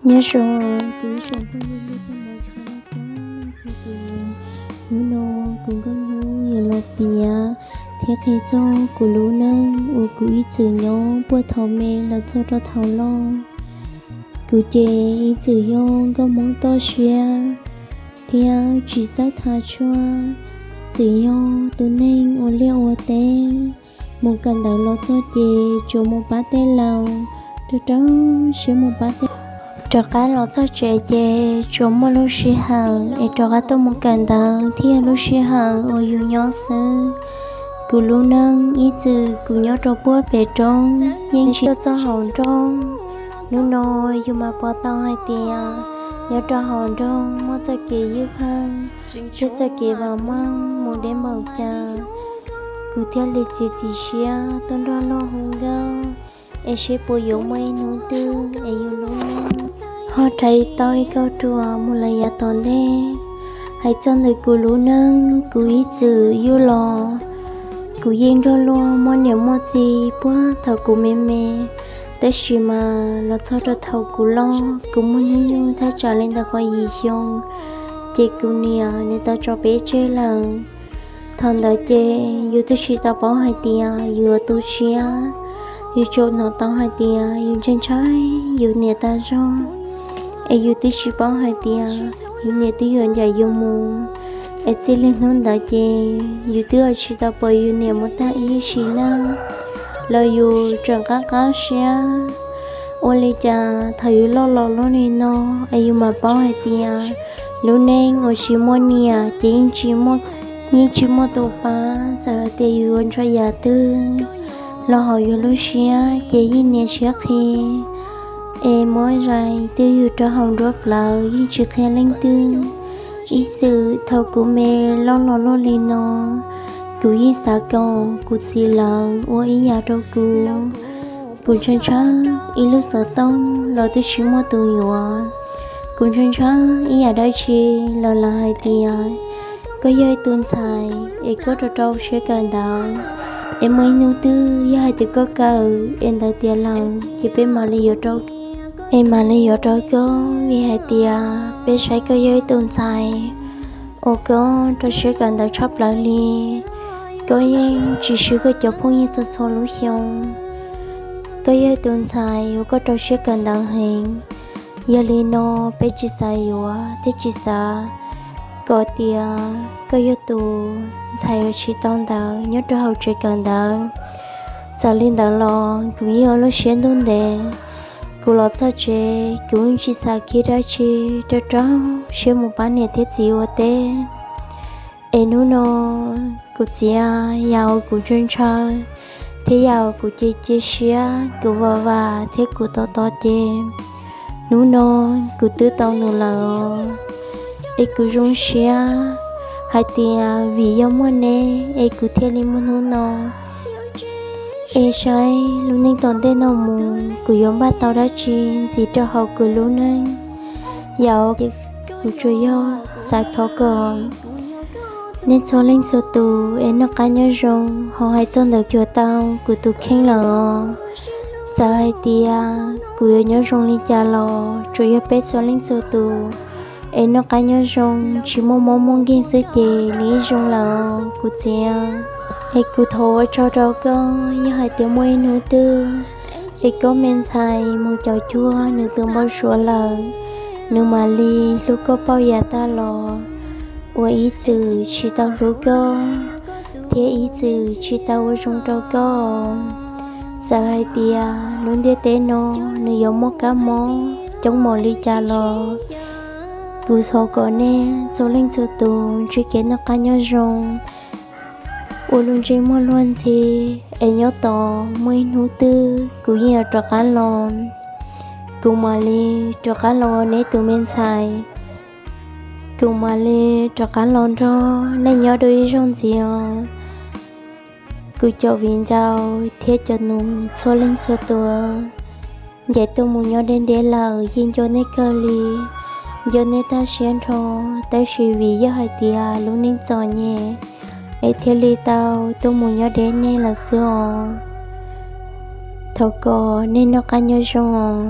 Nyob zoo kuv ib tsoom phooj ywg txhua leej txhua tus. Hnub no kuv Nkauj Hnub yuav los piav thiab qhia txog kuv lub neej uas kuv ib txwm nyob puag thaum me los txog rau thaum loj. Kuv ces ib txwm yog nkauj Hmoob toj siab thiab tsis txawj thav tshuaj, txwm yog tus neeg ua liaj ua teb, mus kawm ntawv los txog ces tsuas mus pab tej laus, rau rau siab mus pab tej. Rov qab los txog tsev ces tsuas muaj lub sij hawm es rov qab tuaj mus kawm ntawv thiab yog lub sij hawm uas yus nyob xwb. Kuv lub neej ib txwm kuv nyob rau puag pem roob, yeej tsis tuaj txog hauv nroog. Hnub no yus mam pom tau hais tias nyob rau hauv nroog muaj txoj kev ywj pheej thiab txoj kev vam meej mus deb npaum cas. Kuv thiaj li txiav txim siab tuaj nrog luag hu nkauj es seb puas yuav muaj ib hnub twg es yus lub neej ho rhais tau ib kauj ruam mus lawm yav tom ntej. Hais txog ntawm kuv lub neej, kuv ib txwm yug los kuv yeej nrog luag muaj niam muaj txiv puag thaum kuv me me, tab sis mas los txog rau thaum kuv loj, kuv muaj hnub nyoog thaj tsam li ntawm qhov yim xyoo, ces kuv niam nws tau tso peb tseg lawm. Thaum ntawd ces yus twb tsis tau paub hais tias yus yuav tu siab, yus tsuas hnov tau hais tias yus ntshai ntshai yus niam tas zog, es yus twb tsis paub hais tias yus niam twb yuav ncaim yus mus. Es txij li hnub ntawd ces yus twb tsis tau pom yus niam mus tag ib sim neej los yus tseem qab qab siab. Ua li cas thaum yus loj los loj li no es yus mam paub hais tias lub neej uas tsis muaj niam ces yeej tsis muaj, yeej tsis muaj tus pab, txawm hais tias yus yuav ntshai yam twg los hauv yus lub siab ces yeej niam siab qhi. Es muab zais twj ywm rau hauv nruab plawv yeej tsis qhia leej twg. Ib txwm thaum kuv me loj los loj li no, kuv yeej xav kom kuv txiv lawv ua ib yam rau kuv. Kuv ntshai ntshai ib lub xov tooj los twb tsis muaj tus yuav. Kuv ntshai ntshai ib yam dab tsi los lawv hais tias koj yog ib tus ntxhais es koj rau rau siab kawm ntawv, es muaj ib hnub twg yog hais tias koj kawm es ntawv tiav lawm ces peb mam li yuav rau, es mam li yuav rau koj, vim hais tias peb saib koj yog ib tus ntxhais uas koj rau siab kawm ntawv tshaj plaws li. Koj yeej tsis swb koj cov phooj ywg txhua txhua lub xyoo. Koj yog ib tus ntxhais uas koj rau siab kawm ntawv heev. Yog li no peb tsis xav yuav thiab tsis xav kom tias koj yog tus ntxhais uas tsis tau ntawv nyob rau hauv tsev kawm ntawv. Txawm li ntawd los kuv yeej ua lub siab ntuj ntev. Kuv los txog tsev kuv yeej tsis xav kiag dab tsi, rau rau siab mus pab niam thiab txiv ua teb. Es hnub no kuv txiav yam uas kuv ntshaw ntshaw thiab yam uas kuv cia cia siab, kuv vam vam thiab kuv tos tos ces hnub no kuv twb tau nws lawm os. Es kuv zoo siab hais tias vim yog muaj neb es kuv thiaj li muaj hnub no. Es saib lub neej tom ntej no mus kuv yuav npaj tau dab tsi ntxiv rau hauv kuv lub neej. Yam uas kuv tsuas yog xav thov kom nej txhua leej txhua tus es noj qab nyob zoo, ho hais txog ntawm cuag tau kuv tus kheej lawm os. Txawm hais tias kuv yuav nyob zoo li cas los tsuas yog peb txhua leej txhua tus es noj qab nyob zoo, tsis muaj mob muaj nkeeg xwb ces nws yeej zoo lawm os kuv txiv. Es kuv thov ua tsaug rau koj, yog hais tias muaj ib hnub twg es koj me ntxhais mus caum cuag nws tus npau suav lawm, nws mam li hlub koj pauj yam tag los uas ib txwm tsis tau hlub koj thiab ib txwm tsis tau ua zoo rau koj. Txawm hais tias lub ntiaj teb no nws yuav muaj kab mob coob npaum li cas los kuv thov kom nej txhua leej txhua tus ntsib kev noj qab nyob zoo, ua lub ntsej muag luag ntxhi, es nyob tos muaj ib hnub twg kuv yeej yuav rov qab los. Kuv mam li rov qab los ua neb tus me ntxhais. Kuv mam li rov qab los nrog nej nyob dua ib zaug ntxiv os. Kuv cov viv ncaus thiab cov nus txhua leej txhua tus, ncaim tuaj mus nyob deb deb lawm yeej nco nej kawg li, nco nej tag siab nrho, tab sis vim yog hais tias lub neej txom nyem es thiaj li tau tuaj mus nyob deb nej lawm xwb os. Thov kom nej noj qab nyob zoo os.